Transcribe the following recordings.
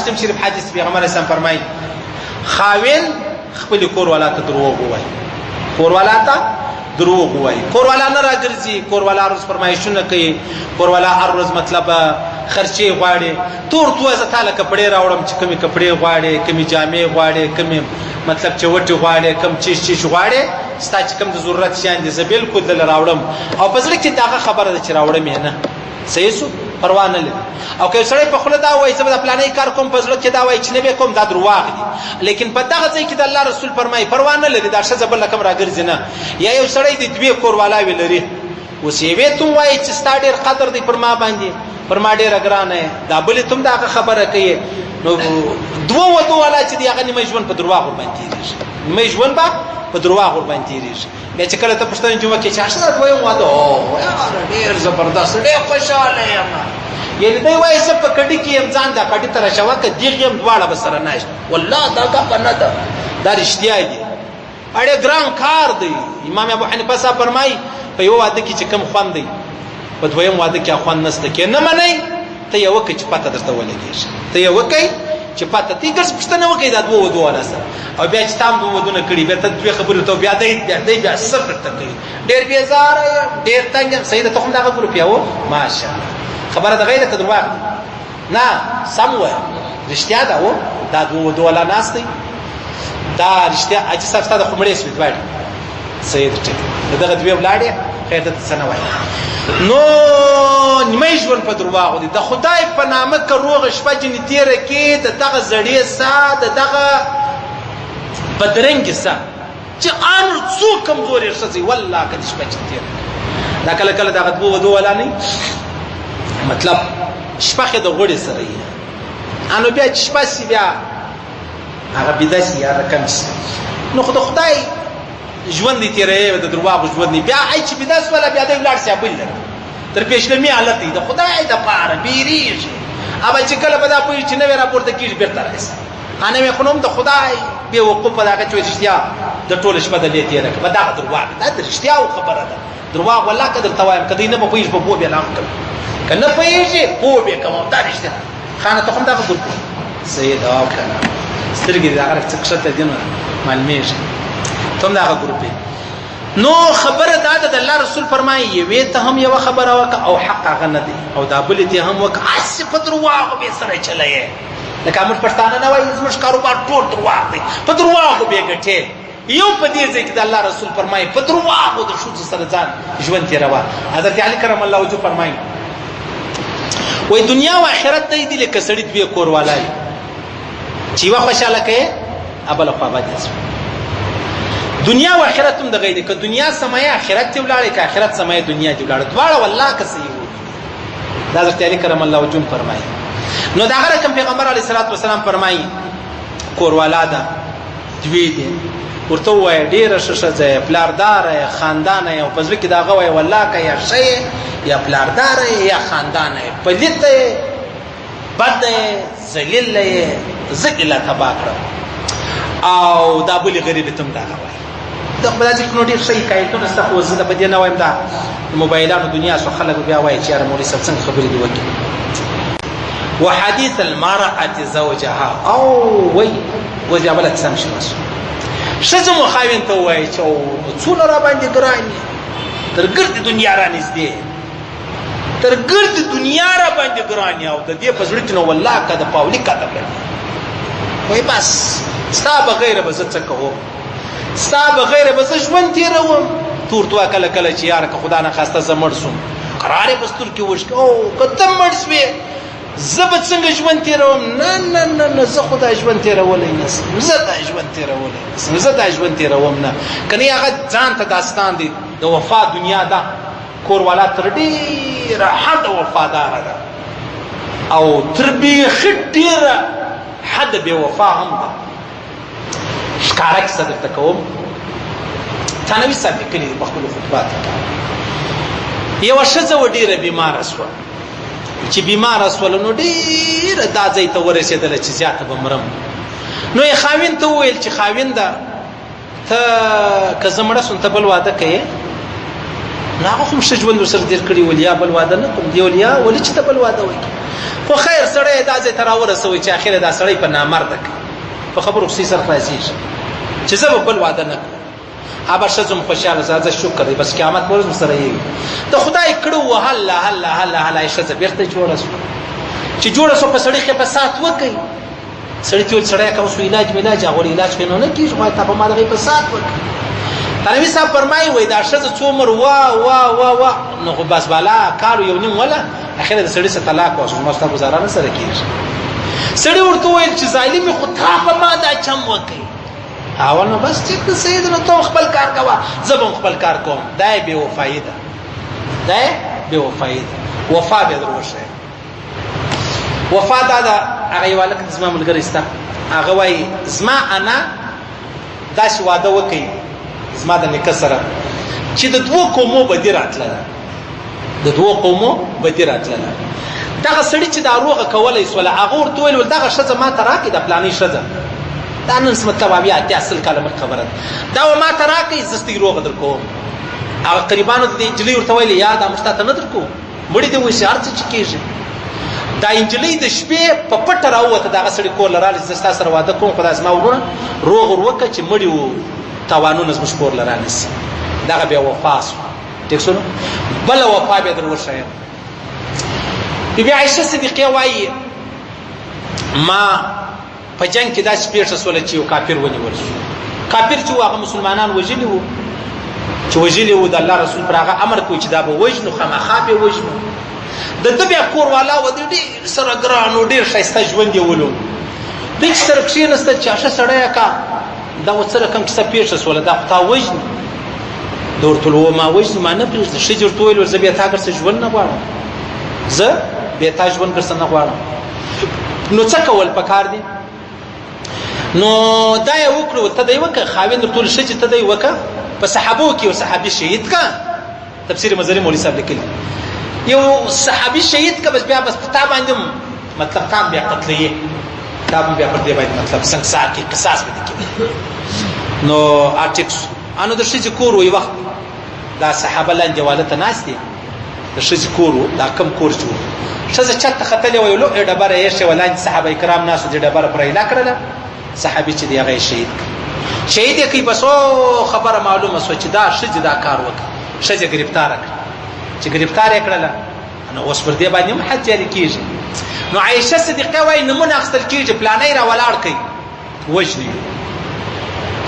مسلم شریف حدیث پیغمبر اسلام فرمایي، خاوند خپل کور والا ته دروغ وایي، کور والا ته دروغ وایي، کور والا نه راګرځي، کور والا روز فرمایشونه کوي، کور والا هر ورځ مطلب خرچې غواړي، تور توه زه تاله کپړې راوړم چې کومې کپړې غواړې، کومې جامې غواړې، کومې مطلب چوټې غواړې، کوم چیش چیش غواړې، ستا چې کوم د ضرورت شیان دي زه بالکل دله راوړم، او په زړه کې دغه خبره ده چې راوړم یې نه، صحیح سو، پروا نه لري. او که سړی په خوله دا وایي زه به د پلانې کار کوم، په زړه کې دا وایي چې نه به کوم، دا درواغ دي. لیکن په دغه ځای کې د الله رسول فرمایي پروا نه لري، دا ښځه بل کوم راګرځي نه. یا یو سړی د دوې کور والاوې لري، اوس یوې ته وایي چې ستا ډېر قدر دی پر ما باندې، پر ما ډېره ګرانه یې، دا بلې ته هم د هغه خبره کوي، نو دوه ودو والا چې دی هغه نیمه ژوند په درواغ ورباندې تېرېږي، نیمه ژوند به په درواغ ورباندې تېرېږي. بیا چې کله ته پوښتنه جمعه کې چې ښه دویم واده، او یاره ډېر زبردست، ډېر خوشحاله یم، یعنې دی وایي زه په کډي کې یم، ځان دا کډي ته راشوه که دیغ یم، دواړه به سره ناست. والله دا ګپه نه ده، دا رښتیا دي، اړې ګران کار دی. امام ابو حنیفه صاحب فرمایي په یو واده کې چې کم خوند دی په دویم واده کې خوند نشته، کې نه منئ ته یې وکړه چې پته درته ولګېږي، ته یې وکړئ چې پته ته ګرځ پوښتنه وکړئ دا دوه ودو والا سره، او بیا چې تام دوه ودونه کړي بیا ته دوې خبرې ته بیا دی بیا دی بیا صرف درته کوي، ډېر بېزاره یم، ډېر تنګ یم. صحیح ده، ته هم دغه ګروپ یې و، ماشاءالله، خبره د غیره که درواغ دي؟ نه سم وایه، رښتیا ده و، دا دوه ودو والا ناست دی، دا رښتیا. حاجي صاحب ستا د خو مړې سوې دواړې، صحیح ده، ټیک ده، دغه دوې ولاړې، خیر ته څه نه وایي. نو نیمه ژوند په درواغو دی. د خدای په نامه که روغه شپه جنې تېره کړې، د دغه زړې ساه، د دغه بدرنګې ساه چې ان څو کمزورې ښځې، والله که دې شپه چې تېره کړې. دا کله کله دغه دوو ودو والا نه، مطلب شپه خې د غوړې سره یې، انو بیا چې شپه سي بیا هغه بیده سي یا رقم سي، نو خو د خدای ژوند دی تېروي، د درواغو ژوند دی. بیا ای چې بیده سوله بیا دی ولاړ سي بل لره تر پېشلمي حالت دی، د خدای دپاره بیریږي. ابا چې کله به دا پوهېږي چې نوی راپورته کېږي بېرته راشي، انا مې خو نوم د خدای بې وقوفه د هغه چې رښتیا د ټوله شپه د لې تېره کړه، دغه درواغ دا د رښتیاو خبره ده. درواغ والله که درته وایم که دی نه به پوهېږي په پوه به لام کوم، که نه پوهېږي پوه به کوم، دا رښتیا. خانه ته هم دغه ګروپ صحیح ده او که نه؟ سترګې دې دغه څه کښته دي نو معلومېږي ته هم دغه ګروپ. نو خبره دا ده، د الله رسول فرمایي یوې ته هم یوه خبره وکړه او حق هغه نه دی، او دا بلې ته هم وکړه، هسې په درواغو بې سره چلوې. لکه موږ پښتانه نه وایي زموږ کاروبار ټول درواغ دی، په درواغو بې ګټې. یو په دې ځای کې د الله رسول فرمایي په درواغو د ښځو سره ځان ژوند تېروه. حضرت علي کرم الله وجهه فرمایي وایي دنیا او آخرت دی دي لکه سړي دوې کور والا وي، چې یوه خوشحاله کوې بله خوا بده سوه. دنیا او آخرت هم دغه دی، که دنیا سمایه آخرت ته ولاړې، که آخرت سمایه دنیا ته ولاړې، دواړه والله که صحیح وو. دا حضرت علي کرم الله وجهه فرمایي. نو دغه رقم پیغمبر علیه الصلاة والسلام فرمایي کور والا ده دوې دي، ورته ووایه ډېره ښه ښځه یې، پلارداره یې، خاندانه یې، او په زړه کې د هغه وایه والله که یا ښه یې یا پلارداره یې یا خاندانه یې، پلیته یې، بده یې، ذلیله یې، زه دې لا تباه کړم. او دا بلې غریبې ته هم دغه وایي. د خپل ځای کې نو ډېر ښه حکایتونه شته، خو زه د په دې نه وایم، دا د موبایلانو دنیا سو، خلک بیا وایي چې یاره مولوي صاحب څنګه خبرې دې وکړي. وحديث المرأة زوجها او وای اوس بیا بله قسم شروع شوه. ښځه مو خاوند ته ووایي چې او څونه را باندې ګران یې، تر ګردې دنیا را نږدې، تر ګرد دنیا را باندې ګران یې، او د دې په زړه کې نو والله که د پاولي قدر لري، وایي بس ستا بغیر به زه څه کوم، ستا بغیر به زه ژوند تېروم. تور توا کله کله چې یاره که خدا نخواسته زه مړ سوم، قرار یې په سترګو کې وشکه، او که ته مړ سوې زه به څنګه ژوند تېروم؟ نه نه نه نه، زه خو دا ژوند تېرولی نه سم، زه دا ژوند تېرولی نه سم، زه دا ژوند تېروم نه. که نه هغه ځان ته داستان دی، د وفا دنیا ده، کور والا تر ډېره حده وفاداره ده او تر بیخي ډېره حده بې وفا هم ده. ښکاره کیسه درته کوم، ثانوي صاحب لیکلي دي په خپلو خطباتو کې. یوه ښځه وه ډېره بیماره سوه، چې بیماره سوله نو ډېره دا ځای ته ورسېدله چې زیاته به مرم. نو یې خاوند ته وویل چې خاونده ته که زه مړه سوم ته بل واده کوې؟ نو هغه خو ښه ژوند ورسره تېر کړي ول، یا بل واده نه کوم دی ول، یا ولې چې ته بل واده وکړې؟ خو خیر سړی دا ځای ته راورسوي چې اخر دا سړی په نامرده کوي، په خبرو خو سر خلاصېږي چې زه به بل واده نه کوم. ابا ښځه هم خوشحاله شوه، ځه شکر دی، بس قیامت په ورځ مو سره یو. د خدای کړو وهله هله هله هله یې ښځه بېرته جوړه شوه. چې جوړه شوه په سړي ښه په سات وکړي، سړي ته ویل سړی که اوس علاج ملاج هغه علاج خو نو نه کېږي، خو تا په ما دغه په سات وکړي. تنوي صاحب فرمایي وایي دا ښځه څو عمر وا وا وا وا نو خو بس بالا کال یو نیم وله اخر د سړي سره طلاق وشو، ما ستا ګزاره نه سره کېږي. سړي ورته وویل چې ظالمې خو تا په ما دا چم وکړي. اول نو بس ټیک ده صحیح ده، نو ته خپل کار کوه زه به هم خپل کار کوم. دا یې بې وفایي ده، دا یې بې وفایي ده. وفا به در وښیم. وفا دا ده، هغه یو هلک زما ملګری سته، هغه وایي زما انا داسې واده وکړي زما د نیکه سره چې د دوو قومو بدي راتلله، د دوو قومو بدي راتلله. دغه سړي چې دا روغه کولی سوله هغه ورته وویل دغه ښځه ما ته راکړئ، د پلانۍ ښځه، دا نن څه مطلب اویا اتیا سل کاله مخکې خبره ده، دا و ما ته راکړئ زه ستۍ روغه در کوم. هغه قریبانو د دې نجلۍ ورته ویل یا دا موږ تا ته نه در کوو، مړي دې وشي هر څه چې کېږي. دا نجلۍ د شپې په پټه راووته، د هغه سړي کور له راغله چې زه ستا سره واده کوم، خو دا زما وروڼه روغ ور وکړه چې مړي و تاوانونه زموږ کور له رانه سي. دغه بیا وفا سوه. ټیک شو؟ بله وفا بیا در وښایم. بی بی عایشه صدیقه وایي ما په جنګ کې داسې پېښه شوله چې یو کافر ونیول شو. کافر چې هغه مسلمانان وژلي وو، چې وژلي وو د الله رسول پر هغه امر کوي چې دا به وژنو، خامخا به وژنو. د ده بیا کور والا و، دی ډېر سره ګران و، ډېر ښایسته ژوند یې ولو. دی چې سره کښېنسته چې ښه سړی کا دا و څه رقم کیسه پېښه شوله، دا خو تا وژني. ده ورته وویل ما وژني، ما نه پرېږدي. ښځې ورته وویل زه بیا تا ګرڅه ژوند نه غواړم، زه بیا تا ژوند ګرڅه نه غواړم. نو څه کول پکار دي؟ نو دا یې وکړو، ته دی وکړه. خاوند ورته وویل ښځې ته دی وکړه. په صحابو کې یو صحابي شهید که، تفسیر مظهري مولوي صاحب لیکلي، یو صحابي شهید که، بس بیا بس په تا باندې هم مطلب تا بیا قتلوي، تا هم بیا پر دې باندې مطلب سنګسار کې قصاص به دې کوي. نو اټیک شو. انو د ښځې کور و، یو وخت دا صحابه لاندې دیواله ته ناست دي، د ښځې کور و، دا کم کور چې و، ښځه چت ته ختلې وه، یو لویه ډبره یې ایښې وه، لاندې صحابه کرام ناست وو، دې ډبره پر ایله کړله، صحابي چې دی هغه یې شهید کړ. شهید یې کړ، بس او خبره معلومه شوه چې دا ښځې دا کار وکړ. ښځې ګرفتاره کړه، چې ګرفتار یې کړله نو اوس پر دې باندې هم حد جاري کېږي. نو عایشه صدیقه وایي نومونه اخیستل کېږي، پلانی را ولاړ کړئ، وژني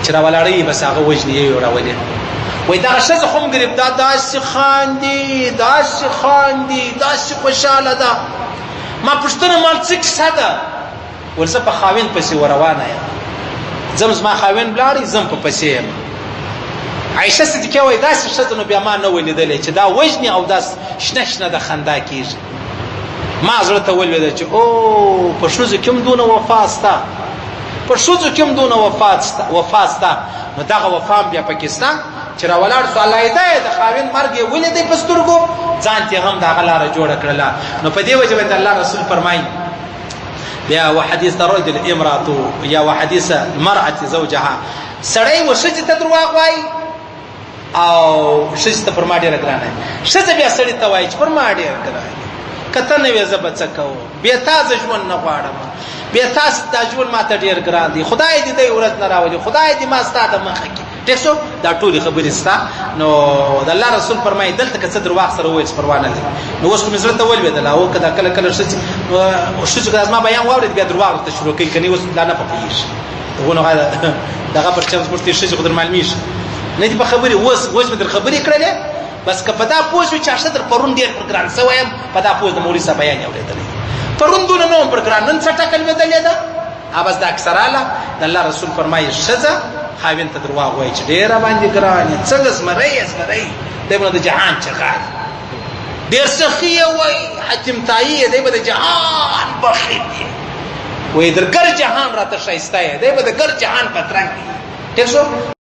چې را ولاړوي، بس هغه وژني یې راولي. وایي دغه ښځه خو هم ګرفتار دا داسې خاندي، داسې خاندي، داسې خوشحاله ده. ما پوښتنه مال څه کیسه ده؟ ول زه په خاوند پسې وروانه یم، ځم زما خاوند ولاړی ځم په پسې یم. عایشه صدیقه وایي داسې ښځه نو بیا ما نه وه لیدلې چې دا وژني او دا شنه شنه د خندا کېږي. ما زړه ته ولوېده چې او په ښځو کې هم دونه وفا سته، په ښځو کې هم دونه وفا سته. نو دغه وفا هم بیا پکې سته چې را ولاړ سو، علیحده یې د خاوند مرګ یې ولیدی په سترګو، ځان ته هم د هغه لاره جوړه کړله. نو په دې وجه باندې الله رسول فرمایي بیا وحدیث الرجل امرأته یا وحدیث المرأة زوجها، سړی و ښځې ته درواغ وایي او ښځې ته پر ما ډېره ګرانه، ښځه بیا سړي ته وایي چې پر ما ډېره ګرانه، که ته نه وې زه به څه کوم، بې تا زه ژوند نه غواړم، بې تا دا ژوند ما ته ډېر ګران دی، خدای دې دی ورځ نه راولي، خدای دې ما ستا د مخه کړي. ټیک شو؟ دا ټولې خبرې ستا. نو د الله رسول فرمایي دلته که څه درواغ سره وویل پروا نه لري. نو اوس خو مې زړه ته ولوېدله، او که دا کله کله ښځې ښځې که زما بیان واورېد بیا درواغ ورته شروع کوي، که نه اوس لا نه په پوهېږي. دغه نو دغه پر چم زموږ تېر ښځې خو در معلومېږي نه دي په خبرې. اوس اوس مې در خبرې کړلې، بس که په دا پوه شو چې ښه در پرون ډېر پر ګران سوی یم، په دا پوه د مولوي صاحب بیان یې اورېدلی، پرون دونه نه وم پر ګران، نن څه ټکه لوېدلې ده. بس دا اکثر راله. د الله رسول فرمایي ښځه خاوند ته درواغ وایي چې ډېره باندې ګران یې، څنګه زمری یې، زمری دی به د جهان چغال ډېر سخي یې وایي، حاتم طایي یې دی به د جهان بخیل یې وایي، در ګر جهان راته ښایسته یې دی به د ګر جهان بدرنګ یې. ټیک شو؟